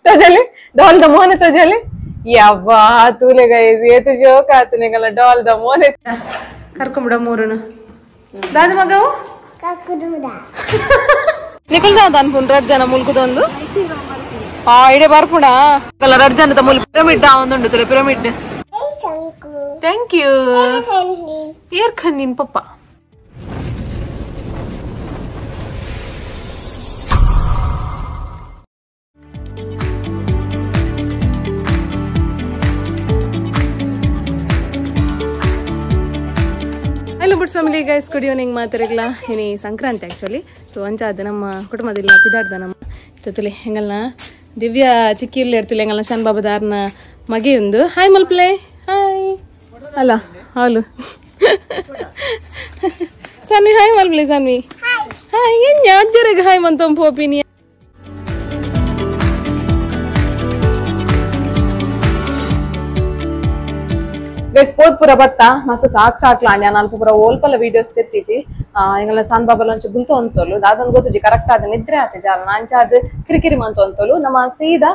ತೋಜಲೆ doll the ಮೋನೆ ತೋಜಲೆ ಯವ್ವಾ ತೂಲೆ ಗೈಸ್ ಏತು ಜೋಕ್ ಆತನೆಗಲ್ಲ ಡಾಲ್ the ಮೋನೆ ಕರ್ಕೊಂಬಿಡ ಮೂರುನು ದಾದ ಮಗವು ಕಕ್ಕುದೂರ ನಿಕುಲ್ ದಾದ ಅನ್ಪುನ್ ರಡ್ ಜನ ಮುಲ್ಕುದೊಂದು ಆ ಇಡೆ ಬರ್ಪುಣ ರಡ್ ಜನದ ಮುಲ್ ಪಿರಮಿಡ್ ಒಂದುಂಡು ತುಲೆ ಪಿರಮಿಡ್. Thank you ಏರ್ ಖಂದಿನ್ ಪಪ್ಪ. Hello buds family guys, good evening ಮಾತಾಡಗ್ಲ. ಇನಿ ಸಂಕ್ರಾಂತಿ ಆ್ಯಕ್ಚುಲಿ. ಸೊ ಅಂಚಾದ ನಮ್ಮ ಕುಟುಂಬದಿಲ್ಲ ಪಿದಾಡ್ದ ನಮ್ಮ ತುಲೆ ಹೆಂಗಲ್ನ ದಿವ್ಯಾ ಚಿಕ್ಕಿರ್ಲಿ ಇರ್ತಿಲ್ಲ ಹೆಂಗಲ್ನ ಶಾನ್ ಬಾಬಾದಾರ್ನ ಮಗೆ ಒಂದು ಹಾಯ್ ಮಲ್ಪ್ಲೆ ಹಾಯ್ ಅಲ್ಲ ಹಾಲು ಸನ್ವಿ ಹಾಯ್ ಮಲ್ಪ್ಲೆ ಸನ್ವಿ ಹಾಯ್ ಏನ್ ಅಜ್ಜರಿಗೆ ಹಾಯ್ ಮಂತೊಂದು ಪೋಪಿನಿ. ಗೈಸ್ ಪೋತ್ ಪೂರ ಬತ್ತ ಮಸ್ತ್ ಸಾಕ್ ಸಾಕ್ಲಾಂಡಿ ಅಲ್ಪ ಪೂರ ಓಲ್ಪಲ ವೀಡಿಯೋಸ್ ತೆತ್ತಿಜಿ ಎಂಗಲ ಸನ್ ಬಾಬಲ ಒಂಚು ಗುಲ್ತ ಒಂತೋಲು ದಾದನ್ ಗೊತ್ತುಜಿ ಕರೆಕ್ಟ್ ಆದ ನಿದ್ರೆ ಆತೆ ಜಾಲ ಅಂಚಾದ ಕಿರಿಕಿರಿ ಮಂತ ಒಂತೋಲು ನಮ್ಮ ಸೀದಾ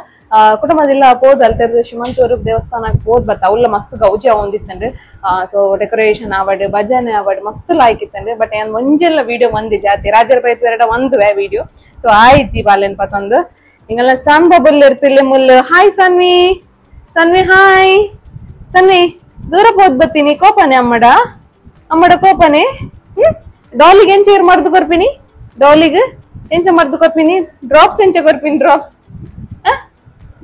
ಕುಟುಂಬದಿಲ್ಲ ಪೋದ್ ಅಲ್ತೆರ್ದು ಶಿಮಂತೂರು ದೇವಸ್ಥಾನಕ್ಕೆ ಪೋದ್ ಬತ್ತ ಉಲ್ಲ ಮಸ್ತ್ ಗೌಜಿ ಒಂದಿತ್ತಂಡ್ರೆ. ಸೊ ಡೆಕೋರೇಷನ್ ಆವಡ್ ಭಜನೆ ಆವಡ್ ಮಸ್ತ್ ಲಾಯ್ಕ್ ಇತ್ತಂಡ್ರೆ. ಬಟ್ ಏನ್ ಒಂಜೆಲ್ಲ ವೀಡಿಯೋ ಮಂದಿ ಜಾತಿ ರಾಜರ ಬೈತ್ ಎರಡ ಒಂದುವೆ ವೀಡಿಯೋ. ಸೊ ಆಯ್ಜಿ ಬಾಲೆನ್ ಪತಂದು ಎಂಗಲ ಸನ್ ಬಾಬಲ್ ಇರ್ತಿಲ್ಲ ಮುಲ್ ಹಾಯ್ ಸನ್ವಿ ಸನ್ವಿ ಹಾಯ್ ಸನ್ವಿ ದೂರ ಹೋದ್ ಬತ್ತೀನಿ ಕೋಪನೆ ಅಮ್ಮಡ ಅಮ್ಮಡ ಕೋಪನೆ. ಡಾಲಿಗೆ ಎಂಚ ಏರ್ ಮರ್ದು ಕೊರ್ಪಿನಿ ಡಾಲಿಗೆ ಎಂಚ ಮರ್ದು ಕೊರ್ಪಿನಿ ಡ್ರಾಪ್ಸ್ ಎಂಚ ಕೊರ್ಪಿನಿ ಡ್ರಾಪ್ಸ್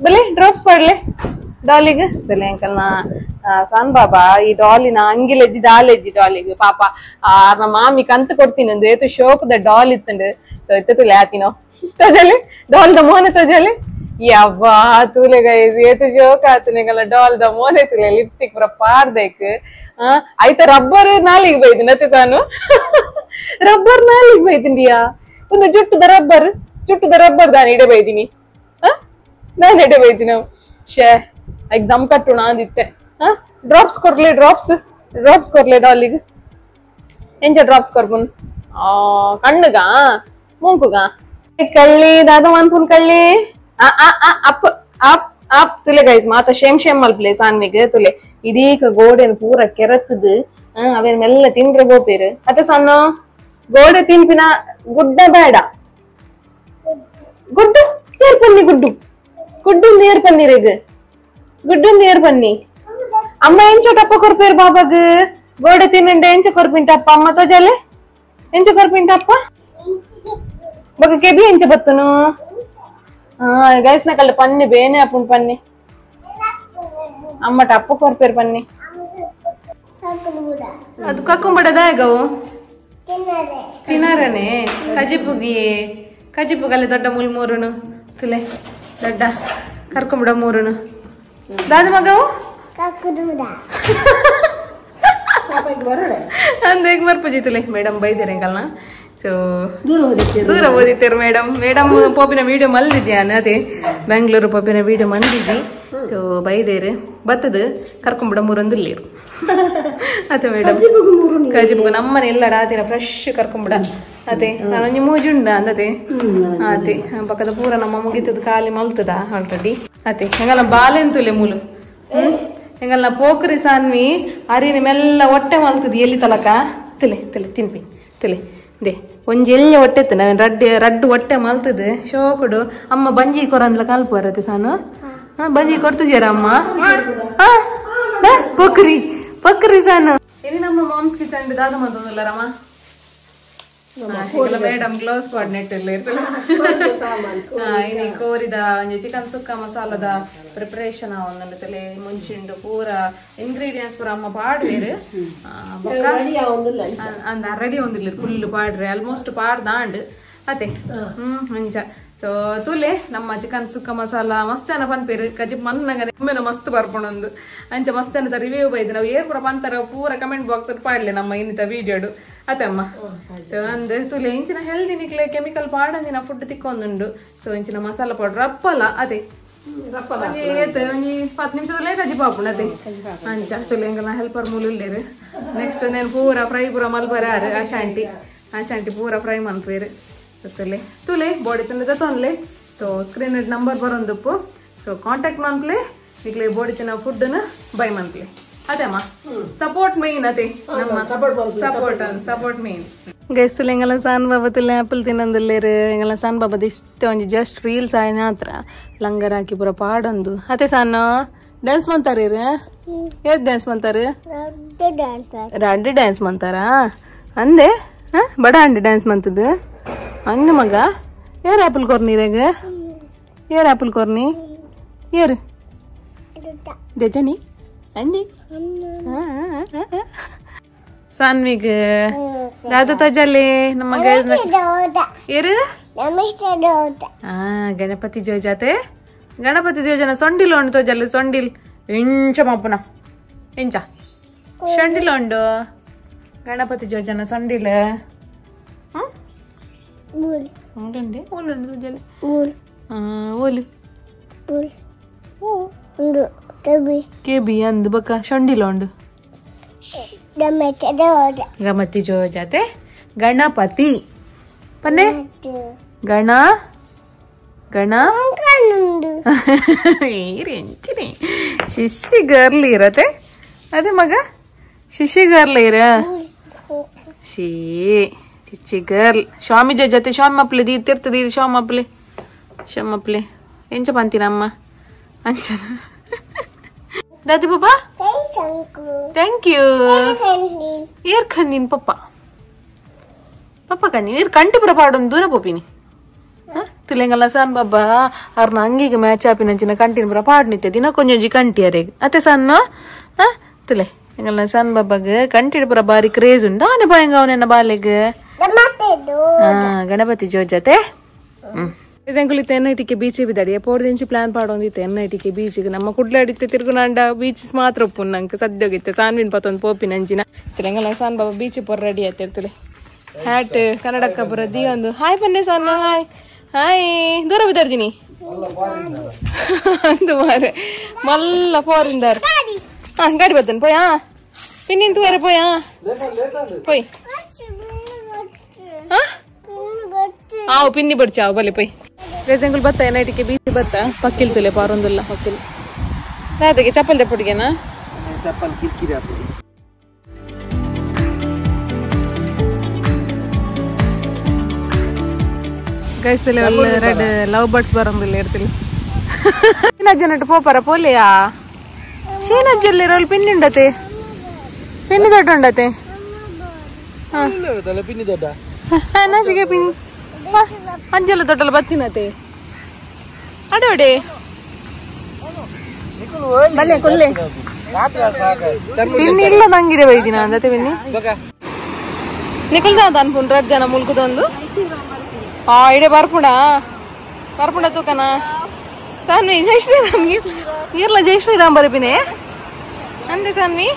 ಬಲೆ ಡ್ರಾಪ್ಸ್ ಪಡ್ಲೆ ಡಾಲಿಗೆ ಬಲೆ ಅಂಕಲ್ನ ಸನ್ ಬಾಬಾ ಈ ಡಾಲಿನ ಅಂಗಿಲೆಜ್ಜಿ ದಾಲೆಜ್ಜಿ ಡಾಲಿಗೆ ಪಾಪ ನಮ್ಮ ಮಾಮಿ ಕಂತ ಕೊಡ್ತೀನಿ ಅಂದು ಏತು ಶೋಕದ ಡಾಲ್ ಇತ್ತಂಡು. ಸೊ ಇತ್ತುಲೆ ಆತಿನೋ ತೋಜಲೆ ಡಾಲ್ the ಮೋನೆ ತೋಜಲೆ ಯವ್ವಾ ತೂಲೆ ಗೈಸ್ ಏತು ಜೋಕ್ ಆತನೆಗಲ್ಲ ಡಾಲ್ the ಮೋನೆ ತುಲೆ ಲಿಪ್ಸ್ಟಿಕ್ ಪೂರ ಪಾರ್ದೈಕ್ ಆಯ್ತ ರಬ್ಬರ್ ನಾಲಿಗೆ ಬೈದಿನ ಅತ್ತೆ ಸಾನು ರಬ್ಬರ್ ನಾಲಿಗೆ ಬೈದಿಂಡಿಯಾ ಒಂದು ಜುಟ್ಟುದ ರಬ್ಬರ್ ಜುಟ್ಟುದ ರಬ್ಬರ್ ದಾನ ಇಡೆ ಬೈದಿನಿ ನಾನು ಎಡೆ ಬೈದಿನ ಶೇ ಐಕ್ ದಮ್ ಕಟ್ಟುಣ ಅಂದಿತ್ತೆ. ಡ್ರಾಪ್ಸ್ ಕೊರ್ಲೆ ಡ್ರಾಪ್ಸ್ ಡ್ರಾಪ್ಸ್ ಕೊರ್ಲೆ ಡಾಲಿಗೆ ಎಂಚ ಡ್ರಾಪ್ಸ್ ಕೊರ್ಬುನ್ ಕಣ್ಣುಗ ಮೂಂಕುಗ ಕಳ್ಳಿ ದಾದ ಮನ್ಪುನ್ ಕಳ್ಳಿ ಅಪ್ ಅಪ್ ಅಪ್ ತುಲೆ ಗೈಸ್ ಮಾತ ಶೇಮ್ ಶೇಮ್ ಮಲ್ಪ್ಲೆ ಸಾನ್ವಿಗ್ ತುಲೆ ಇದೀಕ ಗೋಡೆನ್ ಪೂರ ಕೆರತ್ತದು ಅವೇನ್ ಮೆಲ್ಲ ತಿಂದ್ರೆ ಗೋಪೇರು ಅತ್ತೆ ಸಣ್ಣ ಗೋಡೆ ತಿನ್ಪಿನ ಗುಡ್ಡ ಬೇಡ ಗುಡ್ಡು ಏರ್ ಪನ್ನಿ ಗುಡ್ಡು ಗುಡ್ಡು ನೇರ್ ಪನ್ನೀರಿಗ್ ಗುಡ್ಡು ನೇರ್ ಪನ್ನಿ ಅಮ್ಮ ಎಂಚ ಟಪ್ಪ ಕೊರ್ಪೇರು ಬಾಬಾಗ್ ಗೋಡೆ ತಿನ್ನುಂಡೆ ಎಂಚ ಕೊರ್ಪಿನ್ ಟಪ್ಪ ಅಮ್ಮ ತೋಜಲೆ ಎಂಚ ಕೊರ್ಪಿನ್ ಟಪ್ಪ ಬೊಕ ಕೆಬಿ ಎಂಚ ಬತ್ತನು ಗೈಸ್ ನಕಲ್ಲ ಪನ್ನಿ ಬೇನೆ ಅಪ್ಪುನ್ ಪನ್ನಿ ಅಮ್ಮ ಟಪ್ಪ ಕೊರ್ಪೇರು ಪನ್ನಿ ಅದು ಕಕ್ಕೊಂಬಡದ ಹೇಗವು ತಿನ್ನಾರನೆ ಕಜಿಪುಗಿ ಕಜಿಪುಗಲ್ಲಿ ದೊಡ್ಡ ಮುಲ್ ಮೂರುನು ತುಲೆ ದೊಡ್ಡ ಕರ್ಕೊಂಬಿಡ ಮೂರುನು ದಾದ ಮಗವು ಅಂದ ಬರ್ಪುಜಿ ತುಲೆ ಮೇಡಮ್ ಬೈದಿರ ಎಂಕಲ್ನ. ಸೊ ದೂರ ಓದಿತ್ತೇರು ಮೇಡಮ್ ಮೇಡಮ್ ಪೋಪಿನ ವೀಡಿಯೋ ಮಲ್ದಿದ್ಯಾನ ಅದೇ ಬೆಂಗಳೂರು ಪೋಪಿನ ವೀಡಿಯೋ ಮಂದಿದ್ದಿ. ಸೊ ಬೈದೇರು ಬತ್ತದು ಕರ್ಕೊಂಬಿಡ ಮೂರೊಂದು ಇಲ್ಲೇರು ಅದೇ ಮೇಡಮ್ ಕಜಿಬುಗು ನಮ್ಮನೆ ಎಲ್ಲ ಆತಿರ ಫ್ರೆಶ್ ಕರ್ಕೊಂಬಿಡ ಅದೇ ನಾನು ಮೂಜುಂಡ ಅಂದತೆ ಅದೇ ಪಕ್ಕದ ಪೂರ ನಮ್ಮ ಮುಗಿತದ ಖಾಲಿ ಮಲ್ತದ ಆಲ್ರೆಡಿ ಅದೇ ಹೆಂಗಲ್ಲ ಬಾಲೆಂತುಲೆ ಮೂಲು ಹೆಂಗಲ್ಲ ಪೋಕ್ರಿ ಸಾನ್ವಿ ಅರಿನ ಮೆಲ್ಲ ಹೊಟ್ಟೆ ಮಲ್ತದ ಎಲ್ಲಿ ತಲಕ ತುಲೆ ತುಲೆ ತಿನ್ಪಿ ತುಲೆ they ಒಂಜಿ ಎಲ್ಲಿ ಹೊಟ್ಟೆ ಇತ್ತು ನಾವೇನು ರಡ್ಡು ರಡ್ಡು ಹೊಟ್ಟೆ ಮಲ್ತದ ಶೋಕುಡು ಅಮ್ಮ ಬಂಜಿ ಕೊರಂದ್ಲ ಕಲ್ಪ ಬರತ್ತೆ ಸಾನು ಬಂಜಿ ಕೊಡ್ತಿದ್ಯಾರ ಅಮ್ಮ ಪೊಕ್ರಿ ಪೊಕ್ರಿ ಸಾನು ಇಲ್ಲಿ ನಮ್ಮ ಮಾಮ್ಸ್ ಕಿಚನ್ ದಾದ ಮಂತದಲ್ಲ ರಮ್ಮ ಮೇಡಮ್ ಗ್ಲೌಸ್ ಕೋಆರ್ಡಿನೇಟ್ ಇಲ್ಲ ಇರ್ತಲ್ಲ. ಇನಿ ಕೋರಿದ ಒಂಜಿ ಚಿಕನ್ ಸುಕ್ಕ ಮಸಾಲದ ಪ್ರಿಪರೇಷನ್ ಒಂದೊಂದು ತಲೆ ಮುಂಚಿಂಡು ಪೂರ ಇಂಗ್ರೀಡಿಯೆಂಟ್ಸ್ ಪೂರ ಅಮ್ಮ ಪಾಡ್ವೇರು ಅಂದ ರೆಡಿ ಒಂದಿಲ್ಲ ಫುಲ್ ಪಾಡ್ರೆ ಆಲ್ಮೋಸ್ಟ್ ಪಾಡ್ದಾಂಡ್ ಅತೆ ಅಂಚ. ಸೊ ತುಲೆ ನಮ್ಮ ಚಿಕನ್ ಸುಕ್ಕ ಮಸಾಲ ಮಸ್ತ್ ಅನ್ನ ಪನ್ಪೇರು ಕಜಿಪ್ ಮನ್ನಂಗನೆ ಒಮ್ಮೆನ ಮಸ್ತ್ ಬರ್ಪೊಂದು ಅಂಚ ಮಸ್ತ್ ಅನ್ನದ ರಿವ್ಯೂ ಬೈದು ನಾವು ಏರ್ ಪೂರ ಪಂತರ ಪೂರ ಕಮೆಂಟ್ ಬಾಕ್ಸ್ ಪಾಡ್ಲೆ ನಮ್ಮ ಇನ್ನಿತ ವೀಡಿಯೋಡು ಅತ್ತೆ ಅಮ್ಮ. ಸೊ ಅಂದ್ ತುಲೆ ಇಂಚಿನ ಹೆಲ್ದಿ ನಿಕ್ಲೆ ಕೆಮಿಕಲ್ ಪಾಡಂಜಿನ ಫುಡ್ ತಿಕ್ಕೊಂದುಂಡು. ಸೊ ಇಂಚಿನ ಮಸಾಲ ಪೌಡರ್ ಅಪ್ಪಲ ಅದೇ ಒಂಜಿ 10 ನಿಮಿಷದಲ್ಲೇ ಕಜಿಪ್ ಆಪುಂಡು ಅದೇ ಅಂಚ ತುಲೆ ಎಂಗಲ ಹೆಲ್ಪರ್ ಮೂಲು ನೆಕ್ಸ್ಟ್ నేను ಪೂರ ಫ್ರೈ ಪೂರ ಮಲ್ಪರ ಆಶಾಂಟಿ ಆಶಾಂಟಿ ಪೂರ ಫ್ರೈ ಮಲ್ಪೇರು ತುಲೆ ತುಲೆ ಬಾಡಿ ತಿನ್ನದ ತೊನ್ಲೆ ಸೊ ಸ್ಕ್ರೀನ್ ನಂಬರ್ ಬರೋಂದುಪ್ಪು ಸೊ ಕಾಂಟ್ಯಾಕ್ಟ್ ಮನ್ಪ್ಲೆ ನಿಕ್ಲೆ ಬೋಡಿತಿನ ಫುಡ್ ಬೈ ಮನ್ಪ್ಲೆ ಅದೇಮ್ಮ ಸಪೋರ್ಟ್ ಮೇನ್ ಅದೇ ನಮ್ಮ ಸಪೋರ್ಟ್ ಸಪೋರ್ಟ್ ಮೇನ್ ಗೈಸ್ತುಲ್ ಎಂಗಲ ಸಾನ್ ಬಾಬಾ ತುಲ್ಲೆ ಆಪಲ್ ತಿನ್ನಂದುಲ್ಲೇರು ಎಂಗಲ ಸಾನ್ ಬಾಬಾ ಇಷ್ಟ ಒಂಜಿ ಜಸ್ಟ್ ರೀಲ್ಸ್ ಆಯ್ನ ಹತ್ರ ಲಂಗರ್ ಹಾಕಿ ಪೂರ ಪಾಡೊಂದು ಅದೇ ಸಾನ್ ಡ್ಯಾನ್ಸ್ ಮಂತಾರೆ ಏದ್ ಡ್ಯಾನ್ಸ್ ಮಂತಾರೆ ರಡ್ಡು ಡ್ಯಾನ್ಸ್ ಮಂತಾರಾ ಅಂದೆ ಬಡ ಅಂಡು ಡ್ಯಾನ್ಸ್ ಮಂತದ್ದು ಅಂದು ಮಗ ಏರ್ ಆಪಲ್ ಕೊರ್ನಿ ರೇಗ ಏರ್ ಆಪಲ್ ಕೊರ್ನಿ ಏರು ದೆತನಿ ಅಂದಿ ಸಾನ್ವಿಗ್ ದಾದ ತಜಲೆ ನಮ್ಮ ಏರು ಗಣಪತಿ ಜೋಜಾತೆ ಗಣಪತಿ ಜೋಜನ ಸೊಂಡಿಲ್ ಉಂಡು ತೋಜಲ್ಲ ಸೊಂಡಿಲ್ ಇಂಚ ಮಾಪುನ ಇಂಚ ಸೊಂಡಿಲ್ ಉಂಡು ಗಣಪತಿ ಜೋಜನ ಸೊಂಡಿಲ್ ಕೆಬಿ ಅಂದು ಬಕ್ಕ ಸೊಂಡಿಲ್ ಉಂಡು ಗಮತಿ ಜೋಜಾತೆ ಗಣಪತಿ ಪನ್ನೆ ಗಣ ಗಣ ಶಿಶಿ ಗರ್ಲಿ ಇರತ್ತೆ ಅದೇ ಮಗ ಶಿಶಿ ಗರ್ಲಿ ಇರ she ಚಿಚ್ಚಿ ಗರ್ಲ್ ಸ್ವಾಮಿ ಜೊತೆ ಸ್ವಾಮಿ ಮಪ್ಲಿ ದೀ ತಿರ್ತದಿ ಸ್ವಾಮಿ ಮಪ್ಲಿ ಸ್ವಾಮಿ ಮಪ್ಲಿ ಎಂಚ ಪಂತಿನಮ್ಮ ಅಂಚನ ದಾದಿ ಪಾಪ thank you ಏರ್ ಖಂದಿನ್ ಪಪ್ಪ ಪಪ್ಪ ಕಂದಿ ನೀರು ಕಂಟಿ ಪುರ ಪಾಡೊಂದು ದೂರ ಪೋಪಿನಿ ತುಲೆಂಗಲ್ಲ ಸನ್ ಬಾಬಾ ಅವ್ರನ್ನ ಅಂಗಿಗೆ ಮ್ಯಾಚ್ ಆಪಿನಂಚಿನ ಕಂಟಿನ ಪುರ ಪಾಡ್ನಿತ್ತೆ ದಿನ ಕೊಂಜೊಂಜಿ ಕಂಟಿ ಅರೆಗ್ ಅತ್ತೆ ಸಣ್ಣ ತುಲೆ ಎಂಗಲ್ಲ ಸನ್ ಬಾಬಾಗ ಕಂಟಿಡ ಪುರ ಬಾರಿ ಕ್ರೇಜ್ ಉಂಡು ಆನೆ ಬಾಯಂಗ ಅವನೆನ್ನ ಬಾಲೆಗ್ ಗಣಪತಿ ಜೋಜತೆ ಎಂಕುಲಿತ್ತೆ ಎನ್ I T K beach ಬಿದ್ದಾಡಿ ಪೋರ್ದಿಂಚಿ ಪ್ಲಾನ್ ಪಾಡೊಂದಿತ್ತೆ ಎನ್ I T K ಬೀಚಿಗೆ ನಮ್ಮ ಕುಡ್ಲಾಡಿತ್ತೆ ತಿರುಗುನಾಂಡ ಬೀಚ್ ಮಾತ್ರ ಒಪ್ಪು ನಂಗೆ ಸದ್ಯೋಗಿತ್ತೆ ಸಾನ್ವಿನ್ ಪತ್ತೊಂದು ಪೋಪಿನಂಚಿನ ತುಲೆಂಗಲ್ಲ ಸನ್ ಬಾಬಾ ಬೀಚ್ ಪೊರ ರೆಡಿ ಆಯ್ತಿರ್ತುಲೆ ಹ್ಯಾಟ್ ಕನ್ನಡಕ್ಕ ಪುರ the ಒಂದು ಹಾಯ್ ಬನ್ನಿ ಸಣ್ಣ ಹಾಯ್ ಹಾಯ್ ದೂರ ಬಿದ್ದಾರ್ದಿನಿ ಅಂದು ಮಾರೆ ಮಲ್ಲ ಫಾರಿನ್ದಾರ್ ಹಾ ಗಾಡಿ ಬರ್ತಾನೆ ಪೋಯ್ ಹಾ ಪಿನ್ನಿನ್ ತೂವರೆ ಪೋಯ್ ಹಾ ಪೋಯ್ ಹಾ ಆವು ಪಿನ್ನಿ ಬಡ್ಚಾವು ಬಲೆ ಪೋಯ್ ರೇಸಂಗುಲ್ ಬತ್ತ ಎನ್ I T K beach ಬತ್ತ ಪಕ್ಕಿಲ್ ತುಲೆ ಪಾರೊಂದುಲ್ಲ ಪಕ್ಕಿಲ್ ದಾದಗೆ ಚಪ್ಪಲ್ ದೆಪ್ಪುಡಿಗೆನಾ ಚಪ್ಪಲ್ ಕಿರ್ಕಿರಿ ಗೈಸ್ ರೆಡ್ ಲವ್ ಬರ್ಡ್ಸ್ ಬರೋಂಗಿಲ್ಲ ಇರ್ತಿಲ್ಲ ಶೀನಜ್ಜನಟ್ಟು ಪೋಪರ ಪೋಲಿಯಾ ಶೀನಜ್ಜಲ್ಲಿ ರೋಲ್ ಪಿನ್ನಿ ಉಂಡತೆ ಪಿನ್ನಿ ದೊಡ್ಡ ಉಂಡತೆ ಪಿನ್ನಿ ದೊಡ್ಡ ನಾಚಿಗೆ ಪಿನ್ನಿ ಅಂಜಲ ದೊಡ್ಡಲ್ಲ ಬತ್ತಿನತೆ ಅಡೋಡೆ ಪಿನ್ನಿ ಇಲ್ಲ ನಂಗಿರೆ ಬೈದಿನ ಅಂದತೆ ಪಿನ್ನಿ ನಿಕುಲ್ದ ಅನ್ಪುಂಡು ರಡ್ ಜನ ಮುಲ್ಕುದೊಂದು ಆ ಇಡೆ ಬರ್ಪುಣ ಬರ್ಪುಣ ತೂಕನ ಸಾನ್ವಿ ಜೈ ಶ್ರೀರಾಮ್ ಇರ್ಲ ಜೈ ಶ್ರೀರಾಮ್ ಬರಪಿನೆ ಅಂದೆ ಸಾನ್ವಿ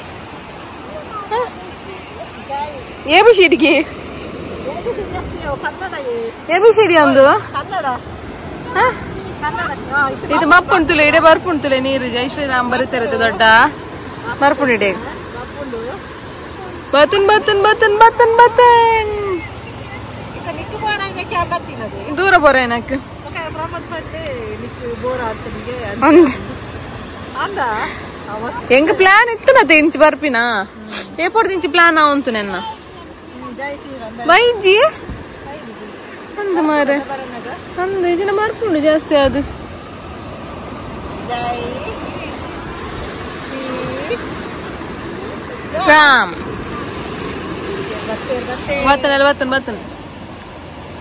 ಎ ಬಿ ಸಿಡಿಗೆ ಎ ಬಿ ಸಿಡಿ ಅಂದು ಇದು ಮಪ್ಪುಂಟುಲೆ ಇಡೆ ಬರ್ಪುಂಟುಲೆ ನೀರು ಜೈ ಶ್ರೀರಾಮ್ ಬರುತ್ತಿರುತ್ತೆ ದೊಡ್ಡ ಬರ್ಪುಂಡು ಇಡೆ ಬತ್ತನ್ ಬತ್ತನ್ ಬತ್ತನ್ ಬತ್ತನ್ ಬತ್ತನ್ ದೂರ ಬೋರ ಏನಕ್ ಎಂಗ ಪ್ಲಾನ್ ಇತ್ತು ನಾ ಇಂಚು ಬರ್ಪಿನ ಏಪೋರ್ದು ಇಂಚು ಪ್ಲಾನ್ ಆವಂತು ನೆನ್ನ ಬೈಜಿ ಅಂದ ಮಾರೆ ಅಂದ ಇದನ್ನ ಮರ್ಪುಂಡು ಜಾಸ್ತಿ ಅದು ರಾಮ್ ಬತ್ತನಲ್ಲ ಬತ್ತನ್ ಬತ್ತನ್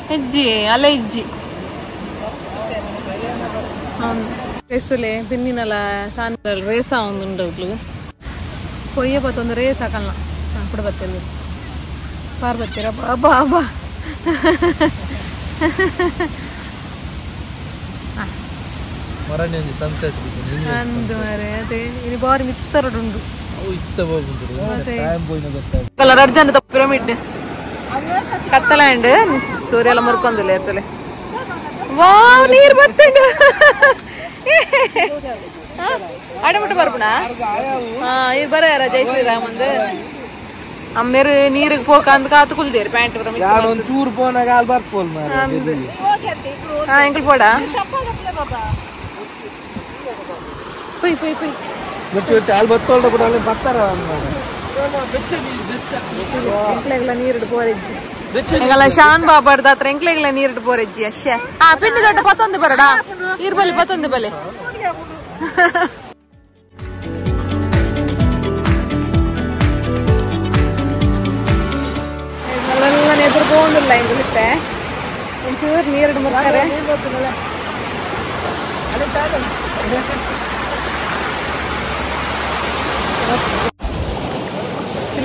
ಹೆಜ್ಜಿ ಅಲ್ಲ ಹೆಜ್ಜಿ ರೇಸುಲೆ ಬಿನ್ನಿನಲ್ಲ ಸಾನ್ ರೇಸ ಒಂದು ಕೊಯ್ಯ ಬತ್ತೊಂದು ರೇಸ್ ಹಾಕಲ್ಲ ಕೂಡ ಬತ್ತಿಲ್ಲ ಪಾರ್ ಬತ್ತೀರ ಬಾ ಬಾ ಅಂದು ಮರೆ ಅದೇ ಇನಿ ಬಾರಿ ಮಿತ್ತರಡುಂಡು ಅರ್ಜನ ಪಿರಮಿಡ್ ಕತ್ತಲ ಸೂರ್ಯ ಎಲ್ಲ ಮುರ್ಕೊಂದಿಲ್ಲ ಇರ್ತಲೆ ವಾವ್ ನೀರ್ ಬರ್ತಂಡು ಅಡಮುಟ್ಟು ಬರ್ಪುಣ ಹಾ ಇದು ಬರ ಜೈ ಶ್ರೀರಾಮ್ ಅಂದು ಅಮ್ಮೇರು ನೀರಿಗೆ ಪೋಕ ಅಂದ್ ಕಾತು ಕುಲ್ದೇರು ಪ್ಯಾಂಟ್ ಪೂರ ಮಿತ್ತ್ ಯಾನ್ ಒಂದ್ ಚೂರು ಪೋನಾಗ ಆಲ್ ಬರ್ಪೋಲ್ ಮಾರ್ರೆ. ಹಾ ಎಂಕಲ್ ಪೋಡ ಪೊಯ್ ಪೊಯ್ ಪೊಯ್ ಬರ್ಚಿ ಬರ್ಚಿ ಆಲ್ ಬತ್ತೋಲ್ಡ ಕೂಡ ಅಲ್ಲಿ ಬರ್ತಾರ. ಎಂಕ್ಲೆಗ್ಲ ನೀರುಡು ಪೋರೆಜ್ಜಿ ಎಂಗಲ ಶಾನ್ ಬಾಬಾರ್ದ ಹತ್ರ ಎಂಕ್ಲೆಗ್ಲ ನೀರುಡು ಪೋರೆಜ್ಜಿ ಅಶ್ಯ. ಆ ಪಿಂಡಿ ದೊಡ್ಡ ಪತ್ತೊಂದು ಬರಡಾ ನೀರ್ ಬಲಿ ಪತ್ತೊಂದು ಬಲೆ. ಎದುರು ಪೋಂದಿಲ್ಲ ಎಂಗುಲಿತ್ತೆ ಒಂಚೂರು ನೀರುಡು ಮುರ್ತಾರೆ.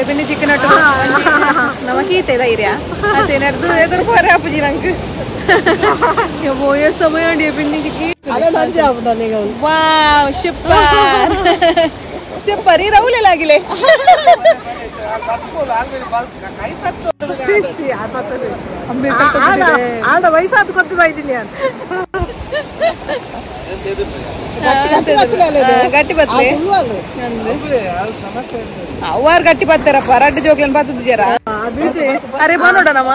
ಪಿನ್ನಿ ಚಿಕನ್ ಒಟ್ಟು ನಮಗೀತೆ ಧೈರ್ಯ ಅದೇನರ್ದು ಎದುರು ಪೋರೆ ಅಪ್ಪುಜಿ ನಂಗೆ ಬೋಯೋ ಸಮಯ ಉಂಡಿ ಪಿನ್ನಿ ಚಿಕ್ಕಿ. ವಾವ್ ಶಿಪ್ಪರ್ ಚಿಪ್ಪರ್ ಈ ರೌಲೆಲಾಗಿಲೆ ವಯಸ್ಸಾದ ಕೊತ್ತು ಬೈದಿನಿ ಗಟ್ಟಿ ಬತ್ತಲೆ ಅವ್ವಾರು ಗಟ್ಟಿ ಬತ್ತಾರಪ್ಪ ರಡ್ಡು ಜೋಕ್ಲನ್ ಬತ್ತದ ಜರ ಅರೆ ಬನ್ನೋಡ ನಮ್ಮ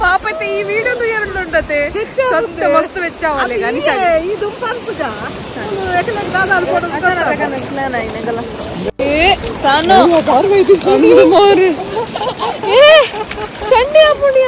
ಪಾಪತೆ ಈ ವಿಡಿಯೋದು ಎರಡು ಉಂಟತೆ ಸತ್ಯ ಮಸ್ತ್ ವೆಚ್ಚಾವಲೆ ಏ ಸಾನು ಚಂಡಿ ಅಪ್ಪುಣಿಯ.